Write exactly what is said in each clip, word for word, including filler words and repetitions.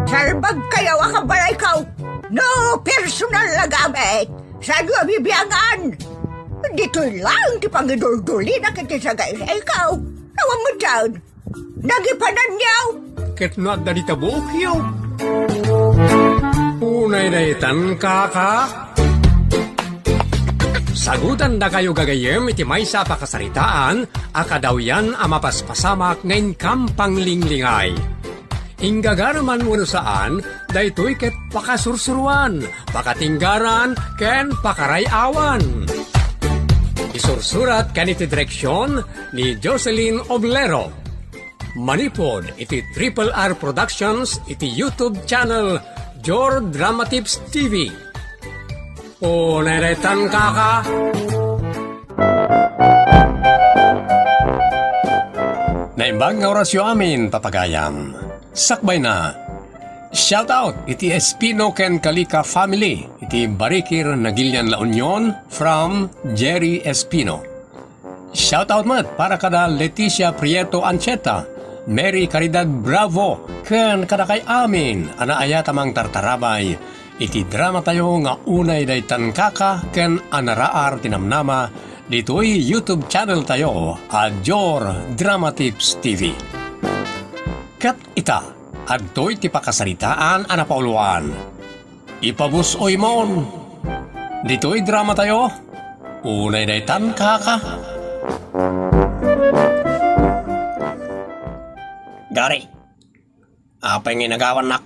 Salbagkayo a kabalayko. No personal a gamit, saanyo a bibiangan. Ditoy laeng ti pangiduldulina iti sagaysayko. Awan met daan. Nagipananyo. Ket no adda dita buokyo. Unay daytan, kaka. Sagutandakayo gagayyem iti maysa a pakasaritaan a kadawyan a mapaspasamak nga inkam panglinglingay. Inggagareman wenno saan, daytoy ket pakasursuroan, pakatinggaran, ken pakaray-awan. Isursurat ken iti direksion ni Jocelyn Oblero. Manipud iti Triple R Productions iti YouTube channel Jor Dramatips T V. Unay daytan, kaka. Naimbag nga orasyo amin, papagayam. Sakbayna, shout out iti Espino ken Kalika family iti Barikir, Nagilian, La Union, from Jerry Espino. Shout out met para kada Leticia Prieto Ancheta, Mary Caridad Bravo, ken kadakay amin a naayat a mangtartarabay iti dramatayo nga Unay Daytan, Kaka ken Anaraar ti Namnama ditoy YouTube channel tayo a Jor Drama Tips T V. Ket ita, adtoy ti pakasaritaan a napauluan. Ipabus-oymon. Ditoy dramatayo, Unay Daytan, Kaka. Gari, apay nga inagawannak?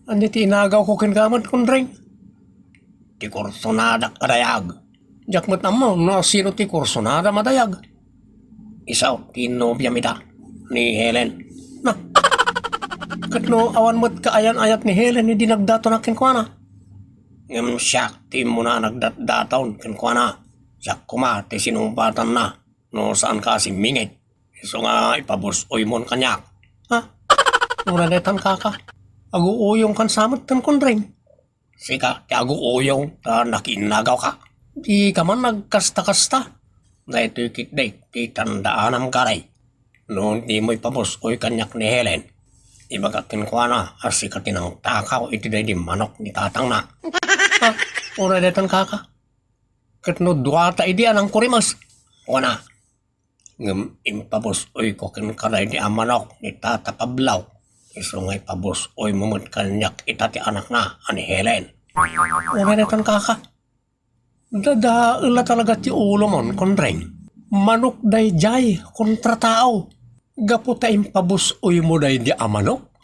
Ania ti inagawko kenka met, Kondreng? Ti kursonadak a dayag. Diak met ammo no sino ti kursonadam a dayag. Isu ti nobiam ita, ni Helen. Na, ket no awan met kaayan-ayat ni Helen idi nagdatonak kenkuana? Ngem siak ti immuna a nagdatdaton kenkuana. Siak koma ti sinungbatanna no saanka a simmingit. Isu nga ipabus-oymon kaniak. Ha? Unay daytan, Kaka. Aguuyongkan sa metten, Kondreng. Sika ti aguuyong ta nakiinnagawka. Dika man nagkasta-kasta. Daytoy ketdi ti tandaanam, Gari. No dimo ipabus-oy kaniak ni Helen, ibagak kenkuana a sika ti nangtakaw iti daydi manok ni tatangna. Ha? Unay daytan, Kaka. Ket no duata idi a nangkurimes? Kuana. Ngem impabus-oyko kenka daydi a manok ni Tata Pablo. Isu nga ipabus-oymo met kaniak ita ti anakna a ni Helen. Unay daytan, Kaka. Dadael a talaga ti ulomon, Kondreng. Manok daydiay kontra tao. Gapu ta impabus-oymo daydi a manok,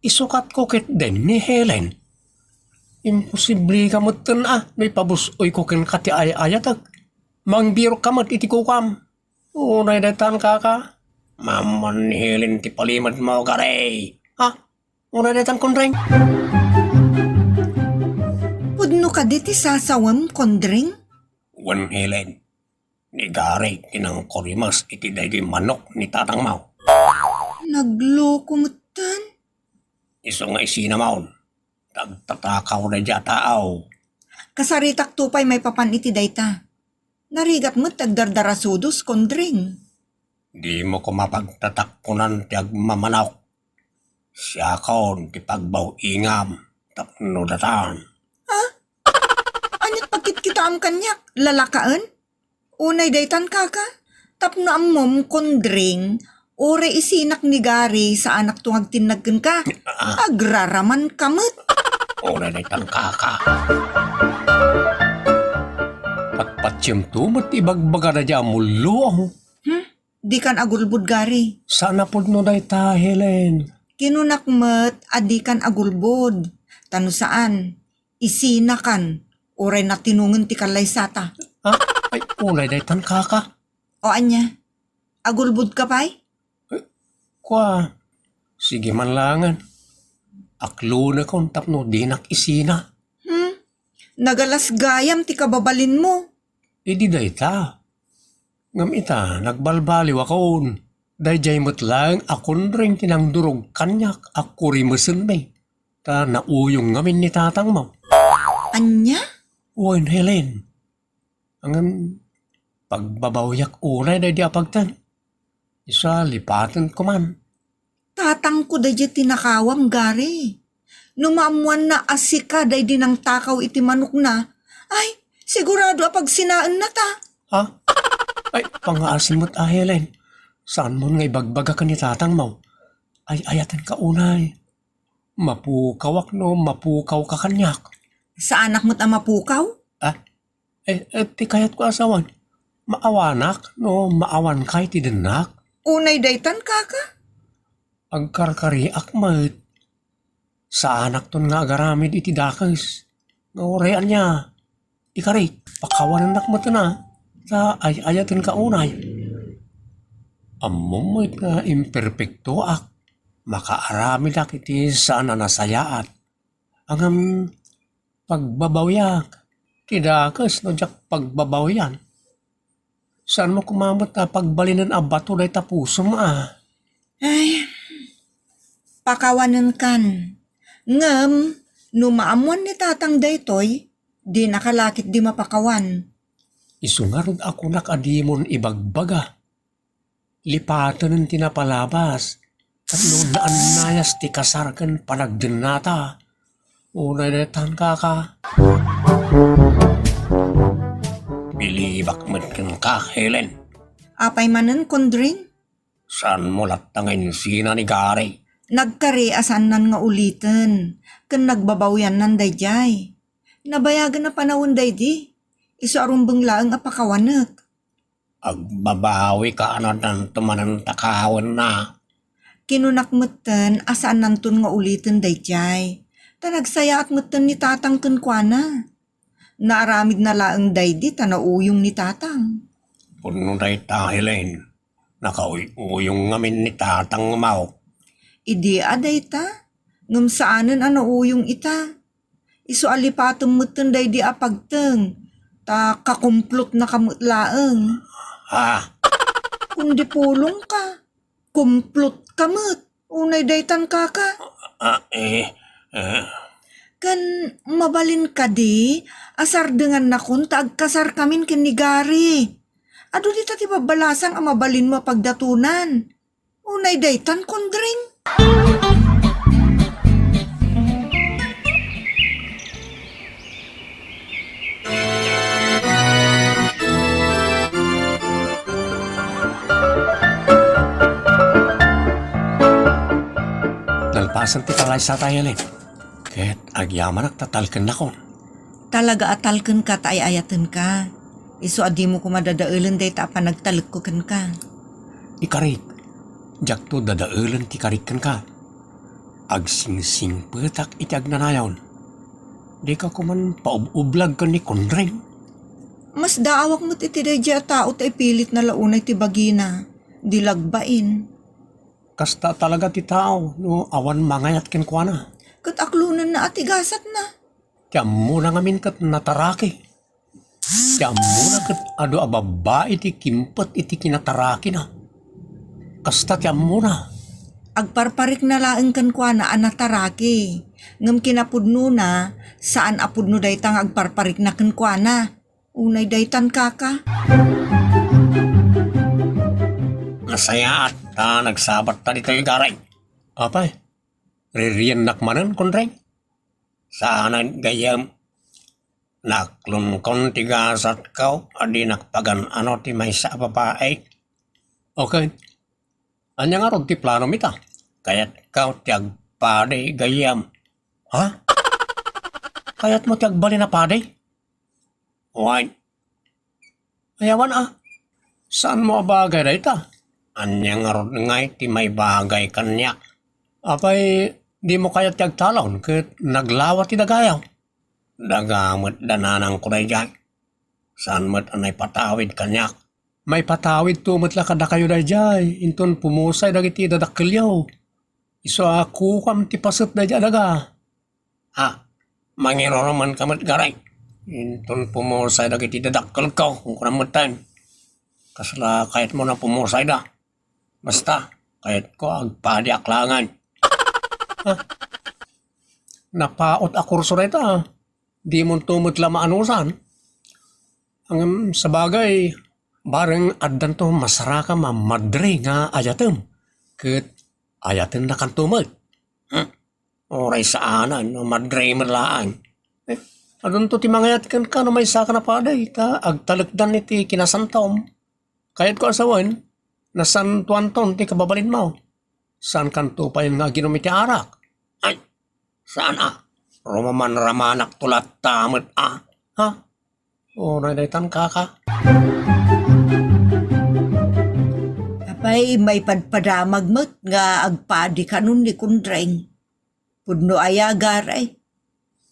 isukatko ketdin ni Helen. Imposibleka metten a no ipabus-oyko kenka ti ay-ayatek. Mangbirokka met iti kukam. Unay daytan, Kaka. Maammoan ni Helen ti palimedmo, Gari. Ha? Unay daytan, Kondreng. Pudno kadi ti sasawem, Kondreng? Wen, Helen. Ni Gari ti nangkurimes iti daydi manok ni tatangmo. Nagloko metten. Isu nga isinamon. Nagtatakaw daydi a tao. Kasaritakto pay maipapan iti dayta. Narigat met ti agdardarasudos, Kondreng. Dimo koma pagtatakkonan ti agmamanok. Siakon ti pagbaw-ingam tapno datan. Ha? Aniat pagkitkitaam kaniak? Lalakaen? Unay daytan, Kaka? Tapno ammom, Kondreng, uray isinak ni Gary, saanakto nga agtinnag kenka. Ah. Agraramanka met. Unay daytan, Kaka. Patpatiemto met ti ibagbaga daydi a mullo. Hmm? Dikan agulbod, Gary. Saan a pudno dayta, Helen. Kinunak met a dikan agulbod. Ta no saan, isinakan, uray natinongen ti kallaysata. Ah, ay, unay daytan, Kaka. O ania? Agulbodka pay? Eh, kua, sige man laengen. Aklonekon tapno dinak isina. Hmm? Nagalas gayam ti kababalinmo. Idi dayta. Ngem ita, nagbalbaliwakon. Daydiay met laeng a Kondreng ti nangdurog kaniak a kurimesenmi. Ta nauyong ngamin ni tatangmo. Ania? Wen, Helen. Ngem pagbabawiak unay daydi a pagtan. Isu a lipatenko man. Tatangko daydiay tinakawam, Gary. No maammoanna a sika daydi nangtakaw iti manokna, ay, sigurado a pagsinaenna ta. Ha? Ay, pangngaasim met a, Helen. Saanmon nga ibagbaga ken ni tatangmo? Ay-ayatenka unay. Mapukawak no mapukawka kaniak. Saanak met a mapukaw? Ah? Eh, eh, ti kayatko a sawen, maawanak no maawanka iti dennak? Unay daytan, kaka? Agkarkariak met. Saanakton nga agaramid iti dakes. Nga uray ania, ikarik, pakawanennak met na. Ta ay-ayatenka unay. Ammom met nga imperpektoak. Makaaramidak iti saan a nasayaat. Ngem pagbabawiak ti dakes no diak pagbabawian. Saanmo koma met a pagbalinen a bato dayta pusom a? Ay, pakawanenkan. Ngem no maammoan ni tatang daytoy, dinaka la ketdi mapakawan. Isu ngarud a kunak a dimon ibagbaga. Lipaten ti napalabas, tapno naannayas ti kasar ken panagdennata. Unay daytan, kaka. Bilibak met kenka, Helen. Apay manen, Kondring? Saanmo latta nga insina ni Gary? Nagkari a saannan nga uliten, ken nagbabawiannan daydiay. Nabayagen a panawen daydi, isu a rumbeng laeng a pakawanek. Agbabawika a no addanto manen takawenna. Kinunak metten a saannanton nga uliten daydiay. Ta nagsayaat metten ni tatang kenkuana. Naaramidna laeng daydi ta nauyong ni tatang. Pudno dayta, Helen. Nakauyuyong ngamin ni tatang mao. Idi a dayta, ngem saanen a nauyong ita. Isu a lipatem metten daydi a pagteng, ta kakumplotnaka met laeng. Ha? Kundi pulongka, kumplotka met. Unay daytan, kaka. Ah, eh, eh. Ken mabalin kadi a sardengannakon ta agkasarkamin ken ni Gary? Adu dita ti babbalasang a mabalinmo a pagdatonan. Unay daytan, Kondring? Nalpasen ti kalaysatayo, Len. Ket agyamanak ta talkennakon. Talaga a talkenka ta ay-ayatenka. Isu a dimo koma dadaelen dayta a panagtalekko kenka. Ikarik, diakto dadaelen ti karik kenka. Agsingsingpetak iti agnanayon. Dika koman paub-ublag ken ni Kondring. Masdaawak met iti daydiay a tao ta ipilitna la unay ti bagina. Di lagbain. Kasta talaga ti tao no awan mangayat kenkuana. Ket aklonenna a ti gasatna. Ti ammona ngamin ket nataraki. Ti ammona ket adu a babbai ti kimpet iti kinatarakina. Kasta ti ammona. Agparparikna laeng kenkuana a nataraki. Ngem kinapudnona, saan a pudno dayta nga agparparikna kenkuana. Unay daytan, kaka. Nasayaat ta nagsabatta ditoy, Garay. Apay, ririennak manen, Kondring? Saanen gayyem. Naklonkon ti gasatko a dinak pagan-ano ti maysa a babai. Okay. Ania ngarud ti planom ita? Kayatko ti agpadi gayyem. Ha? Kayatmo ti agbalin a padi? Wen. Ay, awan a. Saanmo a bagay dayta? Ania ngarud ngay ti maibagay kaniak? Apay, dimo kayat ti agtalon ket naglawa ti dagayaw? Daga met dananangko daydiay. Saan met a naipatawid kaniak? Maipatawidto met la kadakayo daydiay, inton pumusay dagiti dadakkelyo. Isu a kukam ti paset daydiay a daga. Ah, mangirurumanka met, Garay. Inton pumusay dagiti dadakkelko, kunkunam metten. Kasla kayatmo a pumusayda. Basta, kayatko agpadiak laengen. Ah, napaot a kurso dayta, ah. Dimonto met la maanusan. Ngem sabagay, bareng addanto masarakam a madre nga ayatem. Ket Ayatennakanto met. Hmm? Uray saanen, no madre met laeng. Eh, adunto ti mangayat kenka no maysaka a padi, ta agtalekdan iti kinasantom. Kayatko a sawen, nasantoanton ti kababalinmo. Saankanto pay nga aginom iti arak. Ay, saan a. Rumamanramanakto latta met a. Ha? Uray daytan, kaka. Apay, maipadpadamag met nga agpadi kanon ni Kundreng. Pudno aya, Gare?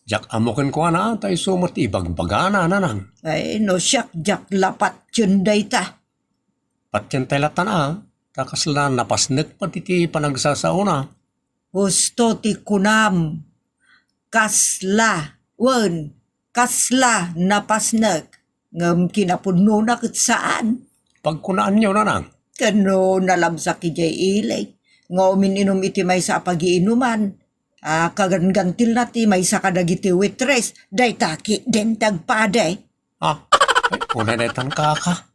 Diak ammo kenkuana, ta isu met ti ibagbagana, nanang. Ay, no siak, diak la patien dayta. Patientay lattan a, ta kasla napasnek met iti panagsasaona. Husto ti kunam, kasla, wen, kasla napasnek, ngem kinapudnona ket saan. Pagkunaanyo, nanang. Ken no nalabsak idiay ili, nga umin-inum iti maysa a pagiinuman, a kaganggantilna ti maysa kadagiti waitress, dayta ketdin ti agpadi. Ah, ay, uray daytan, kaka.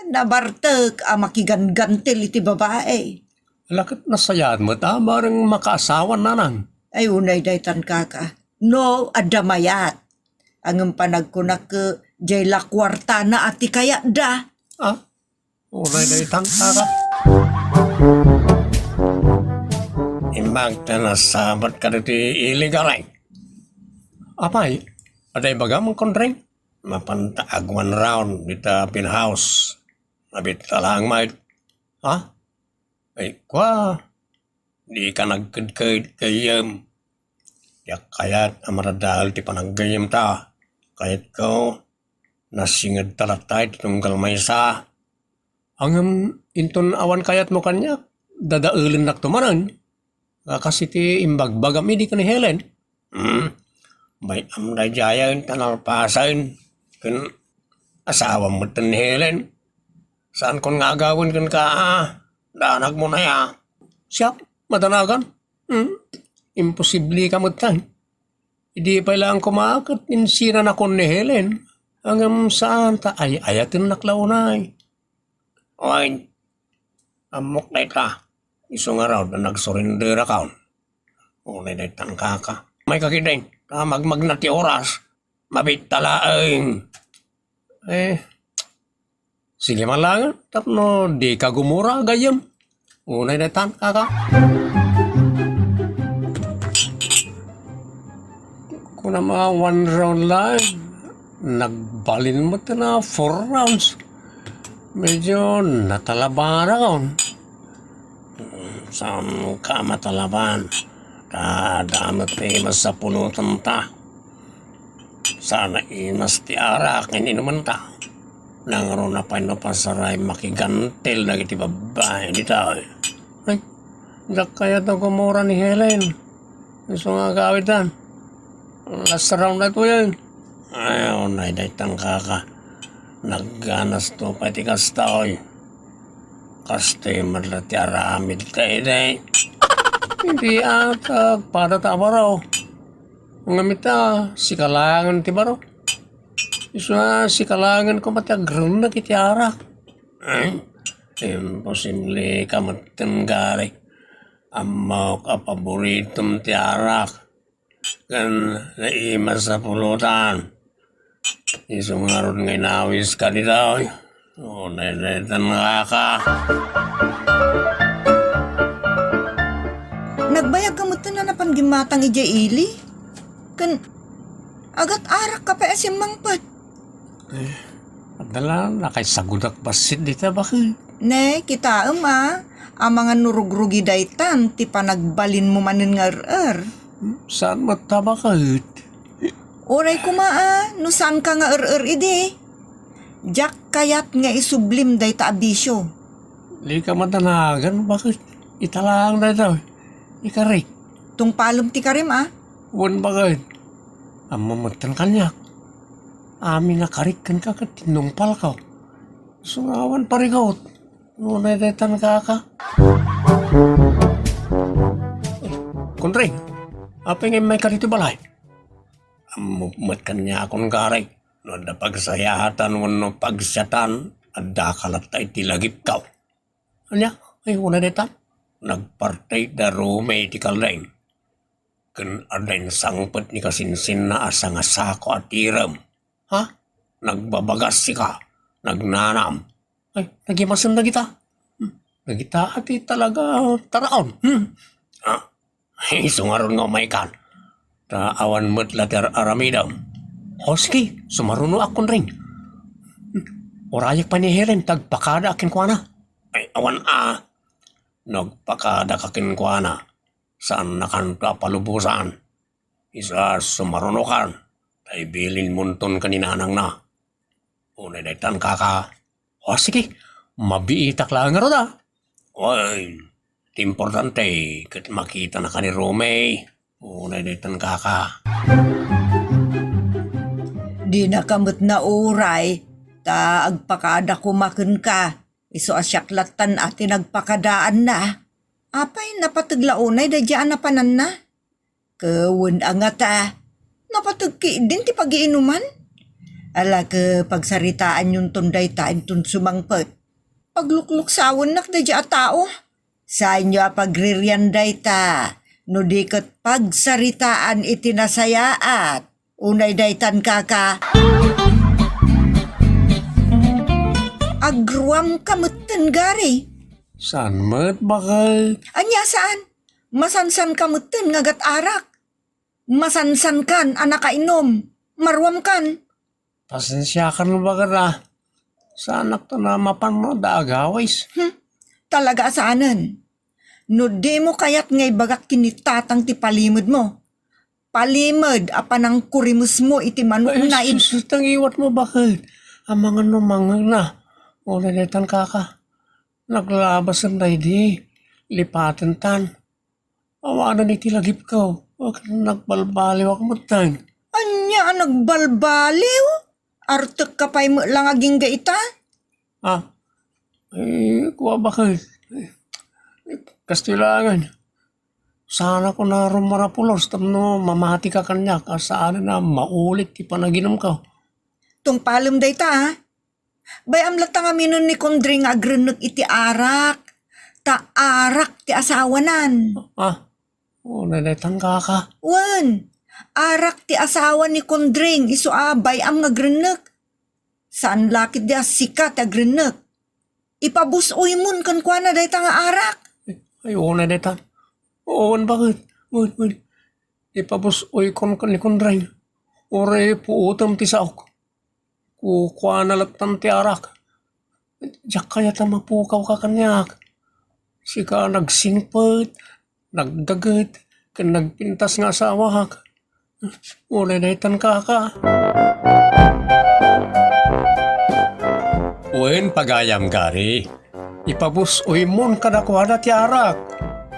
Nabartek a makiganggantil iti babai. Ala ket nasayaat met a bareng makaasawan, nanang. Ay, uray daytan, kaka. No, adda mayat. Ngem panagkunak, diay la kuartana a ti kayatda. Ah, uray daytan, kaka. Imbag ta nasabat kadagiti ili, Gare. Apay, adda ibagam, Kundreng? Mapanta ag one round dita penthouse. Mabiit ka laeng, mait. Ha? Ay, kua, dika nagkedked gayyem. Diak kayat a madadael ti panaggayyemta. Kayatko, nasingedta latta iti tunggal maysa. Ngem inton awan kayatmo kaniak, dadaelennakto manen. Nga kas iti imbagbagam idi ken ni Helen. Hmm? Bay-am daydiayen ta nalpasen ken asawam metten ni Helen. Saankon nga agawen kenka a danagmon aya. Siak, madanagan? Hmm? Imposible ka metten. Idi pay laeng koma ket insinanakon ni Helen. Ngem saan ta ay-ayatennak la unay. Wen, ammok dayta. Isu ngarud a nagsurenderakon. Unay daytan, kaka. Mayka ketdin, ta magmagna ti oras. Mabiit ta laeng. Eh, sige man laeng, tapno dika gumura, gayyem. Unay daytan, kaka. Kunam a one round laeng. Nagbalin met na four rounds. Medyo natalabanakon. Saan ka matalaban? Ta adda met ti masapulotanta. Saan a imas ti arak nga inuman ta. Nangruna pay no pasaray makigantil dagiti babbai dita. Ay, diak kayat a gumura ni Helen. Isu nga agawidan. Last round na to yan. Ay, unay daytan, kaka. Nagganasto pay ti kasta, oy. Kastoy met la ti aramid ta idi. Idi ata agpada ta a baro. Ngem ita, sika laengen ti baro. Isu a sika laengen koma ti agrengneng iti arak. Eh, imposible ka metten, Gare. Ammok a paboritom ti arak. Ken naimas a pulutan. Isu ngarud nga inawiska dita, oy. O, daytan, kaka. Nagbayag ka metten a napan gimmatang idiay ili? Ken agat-arak ka pay a simmangpet? Eh, adda la, nakaisagudak bassit dita, baket. Ne, kitaem a, amangan no rugrugi daytan ti panagbalinmo manen nga er-er. Hmm, saan met ta, baket? Uray koma a, no saanka nga er-er idi. Diak kayat nga isublim dayta a bisio. Dika madanagan, baket? Ita laeng dayta, ikarik. Tungpalem ti karim a? Wen, baket. Ammom metten kaniak. Amin a karik kenka ket tinungpalko. Isu nga awan parigat. Unay daytan, kaka. Kunreng, apay nga immayka ditoy balay? Ammok met kaniakon, Gare. No adda pagsayaatan wenno pagsiatan, addaka latta iti lagipko. Ania? Ay, unay daytan. Nagparti da Romey ti kaldeng. Ken adda insangpet ni kasinsinna a sangasako a tirem. Ha? Nagbabagas sika, nagnanam. Ay, nagimasen dagita. Hmm, dagita ti talaga taraon. Hmm. Ah, isu ngarud nga umaykan. Ta awan met la ti ar-aramidem. O, sige, sumarunoak, Kondreng. Hmm, urayek pay ni Helen, ta agpakadaak kenkuana. Ay, awan a. Nagpakadaka kenkuana. Saannakanto a palubosan. Isu a sumarunokan, ta ibilinmonton ken ni nanangna. Unay daytan, kaka. O, sige, mabiitak laeng ngarud a. Wen, ti importante, ket makitanaka ni Romey. Unay daytan, kaka. Dinaka met nauray, ta agpakada koma kenka. Isu a siak lattan a ti nagpakadaanna. Apay, napateg la unay daydiay a napananna? Ket wen a ngata, napateg ketdin ti pagiinuman? Ala, ket pagsaritaanyonton dayta inton sumangpet. Paglukluksawennak daydiay a tao. Saanyo a pagririan dayta, no di ket pagsaritaan iti nasayaat. Unay daytan, kaka. Agruamka metten, Gary. Saan met, baket? Ania saan? Masansanka metten nga agat-arak. Masansankan a nakainom. Maruamkan. Pasensiakan, baket a. Saanakto a mapan no adda agawis. Hmm. Talaga a saanen. No dimo kayat nga ibagak ken ni tatang ti palimedmo, palimed a panangkurimesmo iti manokna. Ay, sus, sus, tangiwatmo, baket? Amangan no mangngegna. Unay daytan, kaka. Naglabasen daydi. Lipatentan. Awanen iti lagipko. Ag, nagbalbaliwak metten. Ania a nagbalbaliw? Artekka pay met la nga agingga ita? Ah, eh, kua, baket. Kastoy laengen. Saanakon a rumarapulos tapno mamatika kaniak a saanen a maulit ti panaginumko. Tungpalem dayta, a. Bay-am latta nga aminen ni Kondreng nga agrennek iti arak. Ta arak ti asawanan. Ah, unay daytan, kaka. Wen, arak ti asawa ni Kondreng, isu a bay-am nga agrennek. Saan la ketdi a sika ti agrennek. Ipabus-oymon kenkuana dayta nga arak. Ay, unay daytan. Wen, baket? Wen, wen. Ipabus-oykon ken ni Kondreng. Uray puotem ti saok. Kukuana latta ti arak. Diak kayat a mapukawka kaniak. Sika a nagsingpet, naggaget, ken nagpintas nga asawak. Unay daytan, kaka. Wen, pagayam, Gary. Ipabus-oymon kadakuada ti arak.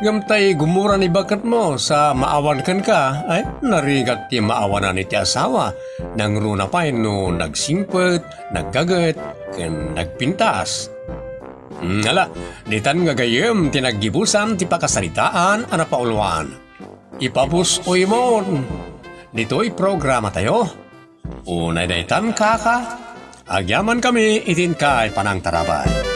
Ngem tay gumura ni baketmo sa maawan kenka, ay, narigat ti maawanan iti asawa. Nangruna pay no nagsingpet, naggaget, ken nagpintas. Hmm, ala, ditan nga gayyem ti naggibusan ti pakasaritaan a napauluan. Ipabus-oymon. Ditoy programatayo. Unay daytan, kaka. Agyamankami iti inkay panangtarabay.